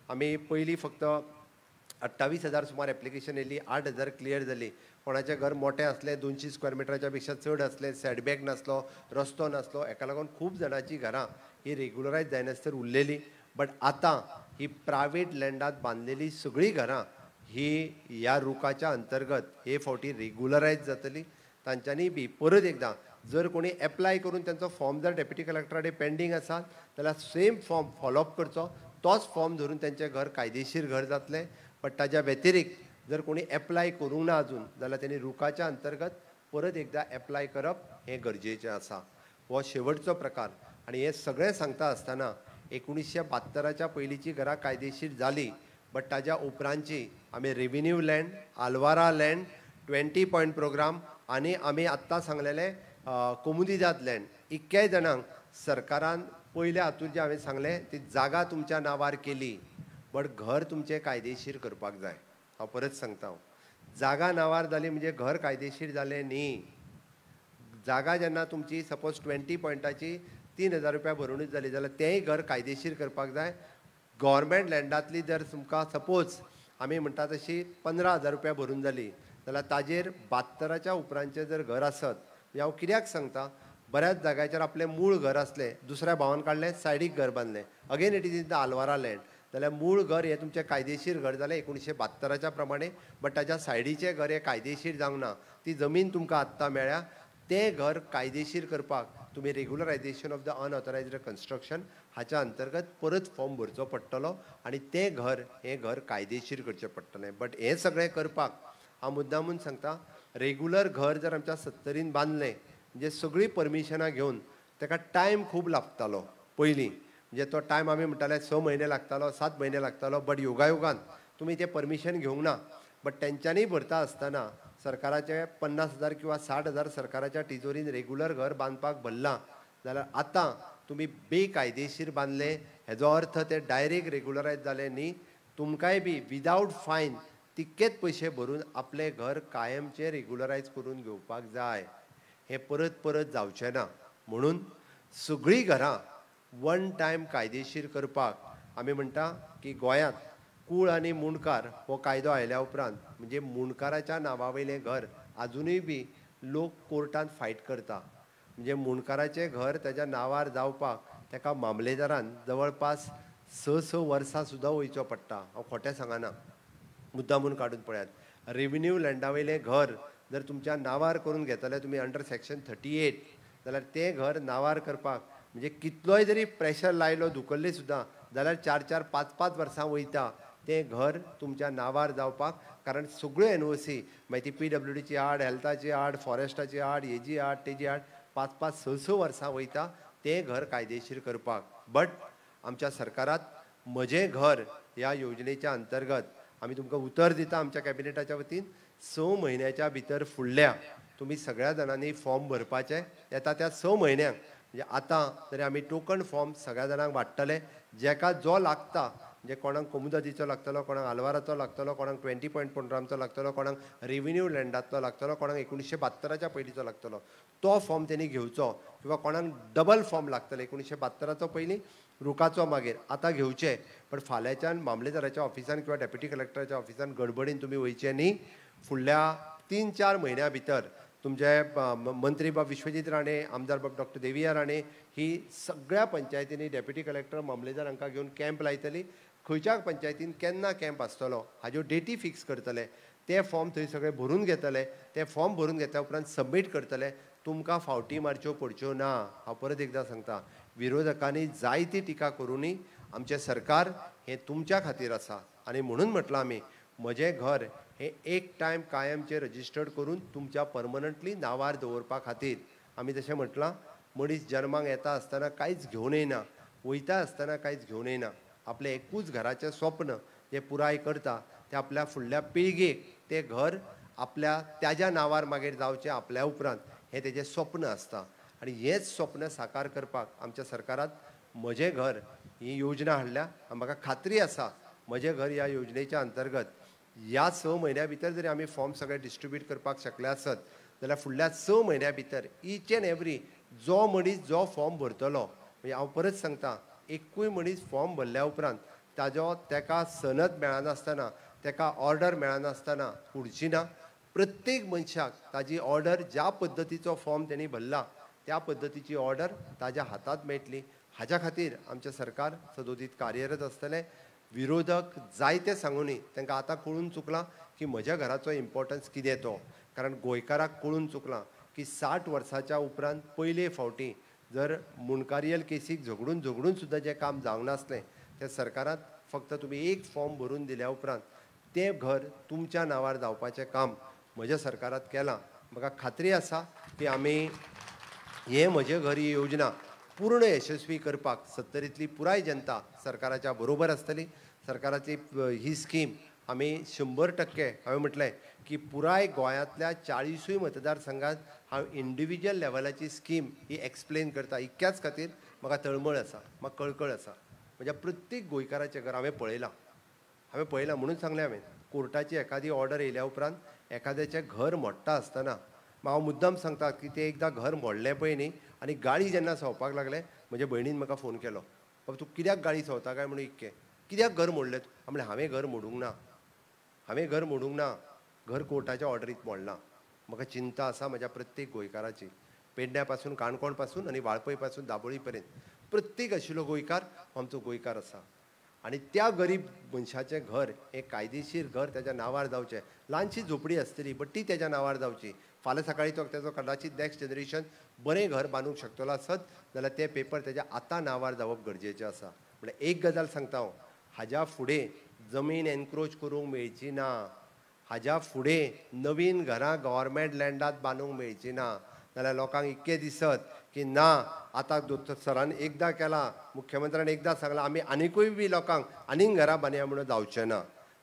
आमी पयलीं फक्त 28,000 सुमार एप्लिकेशन येयली, 8,000 क्लियर जाली. कोणाचें घर मोठें आसलें, 200 स्क्वेअर मिटराच्या पेक्षा चड आसलें, सेटबॅक नासलो, रस्तो नासलो, हेका लागून खूब जाणांची घरां ही रेगुलरायज जायनासतर उरलेली. बट आतां ही प्रायवेट लँडांत बांदलेली सगळीं घरां ही ह्या रुकाच्या अंतर्गत हे फावटी रेगुलरायज जातली. तांच्यांनी बी परत एकदां जर कोणी एप्लाय करून तांचो फॉर्म जर डेप्युटी कलेक्टरा कडेन पेंडींग आसा जाल्यार सेम फॉर्म फॉलोअप करचो, तोच फॉर्म धरून तांचें घर कायदेशीर घर जातलें. बट ताज्या व्यतिरिक्त जर कोणी एप्लाय करूंक ना अजून जाल्यार तेणी रुकाच्या अंतर्गत परत एकदां एप्लाय करप हें गरजेचें आसा. हो शेवटचो प्रकार. आनी हें सगळें सांगता आसतना 1972च्या पयलींची घरां कायदेशीर जाली, बट ताज्या उपरांतची आमी revenue land, Alvara land, 20 point programme आनी आमी आत्तां सांगलेले कोमुनिदाद लँड, इतक्याय जाणांक सरकारान पयल्या हातूंत जें हांवें सांगलें ती जागा तुमच्या नांवार केली, बट घर तुमचें कायदेशीर करपाक जाय. हांव परत सांगता, हांव जागा नांवार जाली म्हणजे घर कायदेशीर जालें न्ही. जागा जेन्ना तुमची सपोज 20 पॉयंटाची 3,000 रुपया भरुनूच जाली जाल्यार तेंय घर कायदेशीर करपाक जाय. गव्हर्मेंट लँडांतली जर तुमकां सपोज आमी म्हणटा तशी 15,000 रुपया भरून जाली जाल्यार ताजेर 72च्या उपरांतचें जर घर आसत, म्हणजे हांव कित्याक सांगता, बऱ्याच जाग्याचेर आपलें मूळ घर आसलें, दुसऱ्या भावान काडलें, सायडीक घर बांदलें, again it is in the Alvara land, जाल्यार मूळ घर हें तुमचें कायदेशीर घर जालें 1972च्या प्रमाणे, बट ताज्या सायडीचें घर हें कायदेशीर जावंक ना, ती जमीन तुमकां आत्तां मेळ्ळ्या, तें घर कायदेशीर करपाक तुमी regularisation of the unauthorised construction हाच्या अंतर्गत परत फॉर्म भरचो पडटलो आनी तें घर हें घर कायदेशीर करचें पडटलें. बट हें सगळें करपाक हांव मुद्दामून सांगता, रेगुलर घर जर आमच्या 70 बांदलें म्हणजे सगळीं परमिशनां घेवन ताका टायम खूब लागतालो पयलीं, म्हणजे तो टायम आमी म्हणटाले 6 म्हयने लागतालो, 7 म्हयने लागतालो, बट योगायोगान तुमी तें परमिशन घेवंक ना, बट तेंच्यांनी भरता आसतना सरकाराचे 50,000 किंवा 60,000 सरकाराच्या तिजोरीन रेगुलर घर बांदपाक भरलां जाल्यार आतां तुमी बेकायदेशीर बांदलें हेजो अर्थ ते डायरेक्ट रेगुलरायज जालें न्ही, तुमकांय बी विदावट फायन तितकेच पयशे भरून आपलें घर कायमचें रेगुलरायज करून घेवपाक जाय. हें परत परत जावचें ना, म्हणून सगळीं घरां वन टायम कायदेशीर करपाक आमी म्हणटा की गोंयांत कूळ आनी मुंडकार हो कायदो आयल्या उपरांत म्हणजे मुंडकाराच्या नांवा वयलें घर आजुनूय बी लोक कोर्टांत फायट करता. म्हणजे मुंडकाराचें घर ताज्या नांवार जावपाक ताका मामलेदारान जवळपास 6-6 वर्सां सुद्दां वयचो पडटा. हांव खोटें सांगना, मुद्दामून काडून पळयात. रेविन्यू लँडा वयलें घर जर तुमच्या नांवार करून घेतले तुमी अंडर सेक्शन 38 जाल्यार तें घर नांवार करपाक म्हणजे कितलोय जरी प्रेशर लायलो धुकल्ले सुद्दां जाल्यार 4-4, 5-5 वर्सां वयता तें घर तुमच्या नांवार जावपाक. कारण सगळ्यो एनओसी मागीर ती PWDची आड, हेल्थाची आड, फॉरेस्टाची आड, हेजी आड, तेजी आड, 5-5, 6-6 वर्सां वयता. तें घर कायदेशीर करपाक. बट आमच्या सरकारात म्हजें घर ह्या योजनेच्या अंतर्गत आमी तुमकां उतर दिता आमच्या कॅबिनेटाच्या वतीन 6 म्हयन्याच्या भितर फुडल्या तुमी सगळ्या जाणांनी फॉर्म भरपाचे येता त्या 6 म्हयन्यांक म्हणजे आतां तरी आमी टोकन फॉर्म सगळ्या जाणांक वांट्टले जेका जो लागता म्हणजे कोणाक कोमुदादीचो लागतलो, कोणाक आलवाराचो लागतलो, कोणाक 20.15चो लागतलो, कोणाक रेविन्यू लँडांतलो लागतलो, कोणाक 1972च्या पयलींचो लागतलो तो फॉर्म तेणी घेवचो किंवा कोणाक डबल फॉर्म लागतले 1972चो पयलीं रुखाचो मागीर आतां घेवचे. पण फाल्यांच्यान मामलेदाराच्या ऑफिसान किंवा डेप्युटी कलेक्टराच्या ऑफिसान गडबडीन तुमी वयचे न्ही. फुडल्या 3-4 म्हयन्या भितर तुमचे मंत्री बाब विश्वजीत राणे, आमदार बाब डॉक्टर देविया राणे ही सगळ्या पंचायतींनी डेप्युटी कलेक्टर मामलेदार हांकां घेवन कॅम्प लायतली. खंयच्या पंचायतीन केन्ना कॅम्प आसतलो हाज्यो डेटी फिक्स करतले, ते फॉर्म थंय सगळे भरून घेतले, ते फॉर्म भरून घेतल्या उपरांत सबमीट करतले. तुमकां फावटी मारच्यो पडच्यो ना. हांव परत एकदां सांगता, विरोधकांनी जायती टिका करूनय आमचें सरकार हें तुमच्या खातीर आसा आनी म्हणून म्हटलां आमी म्हजें घर हें एक टायम कायमचें रजिस्टर्ड करून तुमच्या परमनंटली नांवार दवरपा खातीर आमी तशें म्हटलां. मनीस जन्माक येता आसतना कांयच घेवन येना, वयता आसतना कांयच घेवन येना. आपलें एकूच घराचें स्वप्न जें पुराय करता तें आपल्या फुडल्या पिळगेक तें घर आपल्या त्याज्या नांवार मागीर जावचें आपल्या उपरांत हें तेजें स्वप्न आसता आनी हेंच स्वप्न साकार करपाक आमच्या सरकारात म्हजें घर ही योजना हाडल्या. म्हाका खात्री आसा म्हजें घर ह्या योजनेच्या अंतर्गत ह्या 6 म्हयन्या भितर जरी आमी फॉर्म सगळे डिस्ट्रिब्यूट करपाक शकले आसत जाल्यार फुडल्या 6 म्हयन्या भितर ईच एंड एवरी जो मनीस जो फॉर्म भरतलो, म्हणजे हांव परत सांगता, एकूय मनीस फॉर्म भरल्या उपरांत ताजो तेका सनद मेळनासतना, तेका ऑर्डर मेळनासतना उरची ना. प्रत्येक मनशाक ताजी ऑर्डर ज्या पद्दतीचो फॉर्म तेणी भरला त्या पद्दतीची ऑर्डर ताज्या हातांत मेळटली. हाज्या खातीर आमचें सरकार सदोदीत कार्यरत आसतलें. विरोधक जायते सांगुनूय तांकां आतां कळून चुकलां की म्हज्या घराचो इम्पॉर्टन्स कितें तो, कारण गोंयकाराक कळून चुकलां की 60 वर्साच्या उपरांत पयले फावटी जर मुंडकारियल केसीक झगडून झगडून सुद्दां जें काम जावंक नासलें तें सरकारांत फक्त तुमी एक फॉर्म भरून दिल्या उपरांत तें घर तुमच्या नांवार जावपाचें काम म्हज्या सरकारांत केलां. म्हाका खात्री आसा की आमी हें म्हजें घर ही योजना पूर्ण यशस्वी करपाक सत्तरींतली पुराय जनता सरकाराच्या बरोबर आसतली. सरकाराची ही स्कीम आमी 100% हांवें म्हटलें की पुराय गोंयांतल्या 40 मतदारसंघात हांव इंडिविज्युअल लेवलाची स्कीम ही एक्सप्लेन करता. इतक्याच खातीर म्हाका तळमळ आसा, म्हाका कळकळ आसा. म्हज्या प्रत्येक गोंयकाराचें घर हांवें पळयलां, हांवें पळयलां म्हणून सांगलें हांवें. कोर्टाची एखादी ऑर्डर येयल्या उपरांत एखाद्याचें घर मोडटा आसतना हांव मुद्दम सांगता की तें एकदां घर मोडलें पळय न्ही आनी गाळी जेन्ना संवपाक लागले म्हज्या भयणीन म्हाका फोन केलो, बाबा तूं कित्याक गाळी संवता काय म्हणून, इतकें कित्याक घर मोडलें? म्हणलें हांवें घर मोडूंक ना, हांवें घर मोडूंक ना, घर कोर्टाच्या ऑर्डरीत मोडलां. म्हाका चिंता आसा म्हज्या प्रत्येक गोंयकाराची, पेडण्या पासून, काणकोण पासून आनी वाळपय पासून दाबोळी पर्यंत प्रत्येक आशिल्लो गोंयकार आमचो गोंयकार आसा आनी त्या गरीब मनशाचें घर हें कायदेशीर घर ताच्या नांवार जावचें. ल्हानशी झोपडी आसतली बट ती ताच्या नांवार जावची. फाल्यां सकाळीं तो तेजो कदाचीत नॅक्स्ट जनरेशन बरें घर बांदूंक शकतलो आसत जाल्यार तें पेपर तेज्या आतां नांवार जावप गरजेचें आसा. म्हणल्यार एक गजाल सांगता हांव, हाज्या फुडें जमीन एनक्रोच करूंक मेळची ना, हाज्या फुडें नवीन घरां गव्हर्मेंट लँडांत बांदूंक मेळची ना. जाल्यार लोकांक इतकें दिसत की ना आतां दोतोर सरान एकदां केलां, मुख्यमंत्र्यान एकदां सांगलां, आमी आनिकूय बी लोकांक आनीक घरां बांदया म्हणून जावचें ना.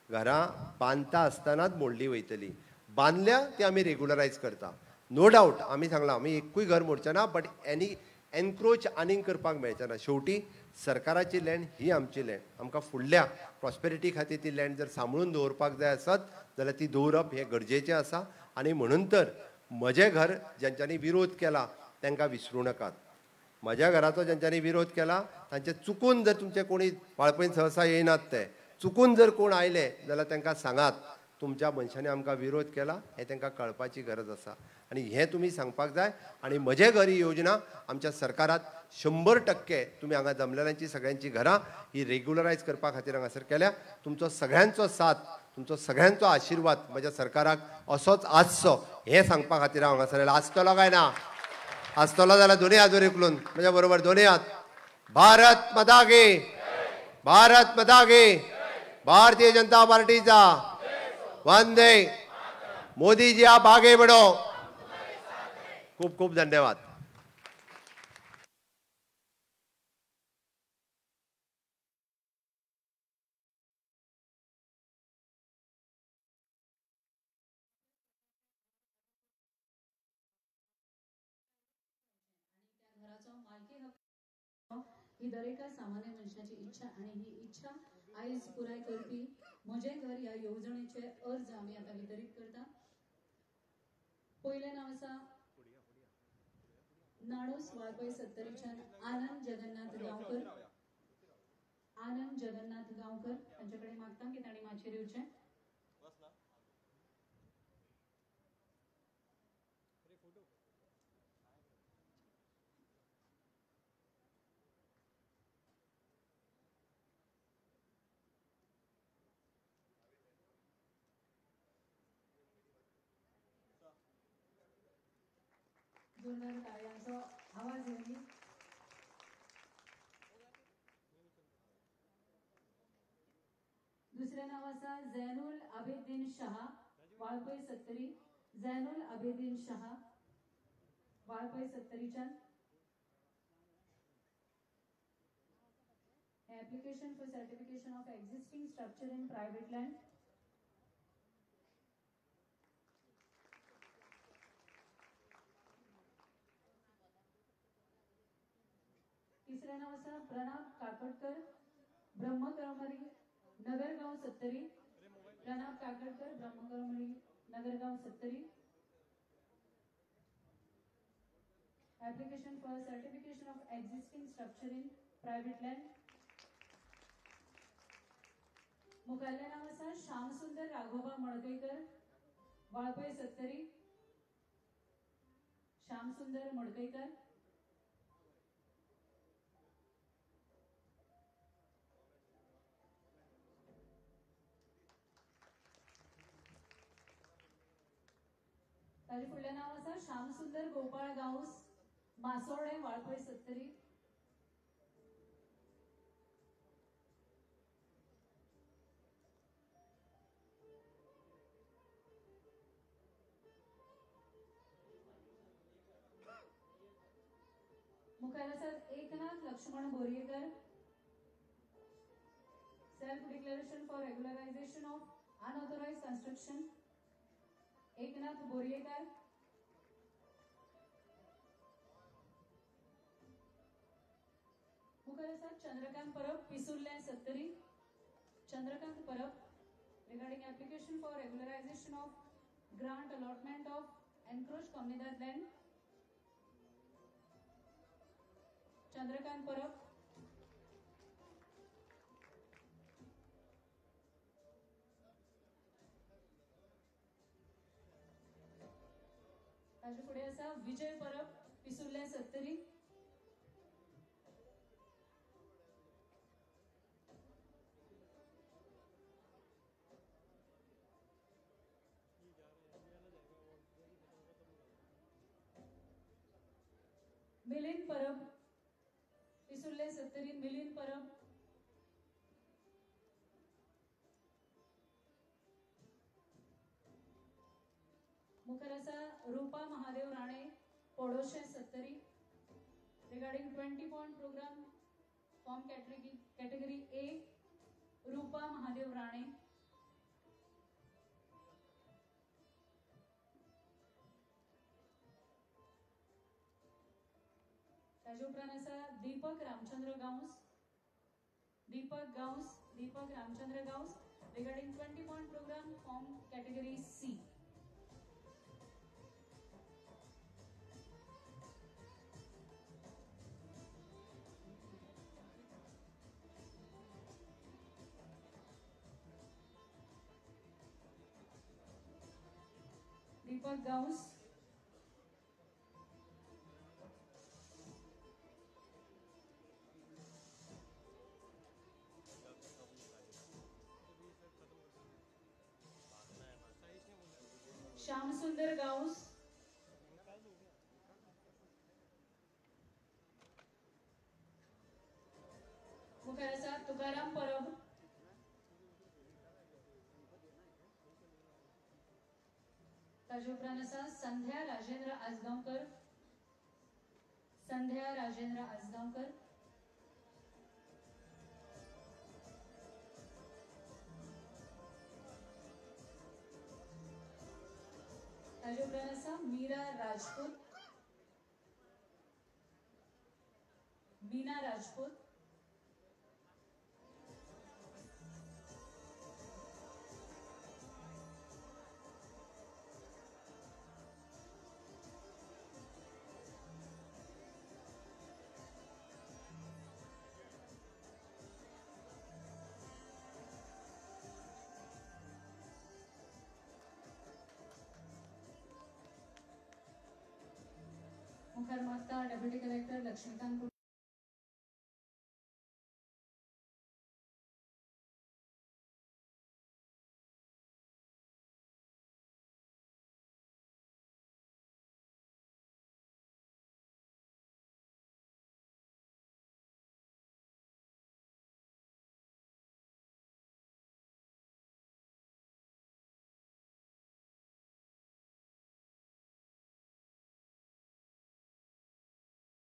घरां बांदता आसतनाच मोडली वयतली, बांदल्या ती आमी रेगुलरायज करता. नो डावट आमी सांगलां आमी एकूय घर मोडचें ना, बट एनी एनक्रोच आनीक करपाक मेळचें ना. शेवटी सरकाराची लँड ही आमची लँड, आमकां फुडल्या प्रॉस्पेरिटी खातीर ती लँड जर सांबाळून दवरपाक जाय आसत जाल्यार ती दवरप हें गरजेचें आसा. आनी म्हणून तर म्हजें घर ज्यांच्यांनी विरोध केला तांकां विसरूं नाकात. म्हज्या घराचो ज्यांच्यांनी विरोध केला तांचे चुकून जर तुमचे कोणी वाळपयन सहसा येयनात, ते चुकून जर कोण आयले जाल्यार तांकां सांगात तुमच्या मनशांनी आमकां विरोध केला हें तांकां कळपाची गरज आसा आनी हें तुमी सांगपाक जाय. आनी म्हजें घर ही योजना आमच्या सरकारात 100% तुमी हांगा जमलेल्यांची सगळ्यांची घरां ही रेगुलरायज करपा खातीर हांगासर केल्या. तुमचो सगळ्यांचो साथ, तुमचो सगळ्यांचो आशिर्वाद म्हज्या सरकाराक असोच आसचो हें सांगपा खातीर हांव हांगासर आयलां. आसतलो काय ना? आसतलो जाल्यार दोनूय हात वयर उखलून म्हज्या बरोबर दोनूय हात. भारत माता की, भारत माता की, भारतीय जनता पार्टीचा वंदे, मोदी जी आप आगे बढ़ो. खूप खूप धन्यवाद. मालकी हक्क ही दरेका सामान्य मनशाची इच्छा आनी ही इच्छा आयज पुराय करपी म्हजें घर ह्या येवजणेचे अर्ज आमी आतां वितरीत करता. पयलें नांव आसा नाणूस वाळपय सत्तरीच्यान आनंद जगन्नाथ गांवकर. आनंद जगन्नाथ गांवकर तांचे कडेन मागता की तांणी माचयेर येवचें. जोरदार टाळयांचो आवाज येवनी. दुसरें नांव आसा Zainul Abedin Shah, Valpoi Sattari. Zainul Abedin Shah, Valpoi सत्तरीच्यान. Application for certification of existing structure in private land. तिसरें नांव आसा Pranab काकडकर, ब्रह्मकरमरी, Nagargao Sattari. Pranab काकडकर, ब्रह्मकरमरी, Nagargao Sattari. Application for certification of existing structure in private land. मुखाल्लें नांव आसा श्यामसुंदर राघोबा मडकयकर, वाळपय सत्तरी. श्यामसुंदर मडकयकर. ताजे फुडलें नांव आसा श्यामसुंदर गोपाळ गांवस, मासोर्डे, वाळपय सत्तरी. मुखार आसा Eknath Laxman Boryekar, self declaration for regularisation of unauthorised construction. Eknath Boryekar. मुखार आसा चंद्रकांत परब, Pissurlem Sattari. Chandrakant Parab regarding application for regularisation of grant allotment of encroach comunidade land. Chandrakant Parab. ताजे फुडें आसा विजय परब, पिसुर्ले सत्तरी. मिलिंद परब, पिसुर्ले सत्तरी, मिलिंद परब. मुखार आसा रुपा Mahadev Rane, पोडोशे Sattari, regarding 20 point programme form category A. Rupa Mahadev Rane. ताजे उपरांत आसा Deepak Ramchandra Gawas. Deepak Gawas, Deepak Ramchandra Gawas regarding 20 point programme form category C. Deepak Gawas. Shyamsundar Gawas. मुखार आसा तुकाराम परब. ताजे उपरांत आसा संध्या राजेंद्र आजगांवकर. संध्या राजेंद्र आजगांवकर. ताजे उपरांत आसा मीरा राजपूत. Meena Rajput. मुखार मागता डेप्युटी कलेक्टर लक्ष्मीकांत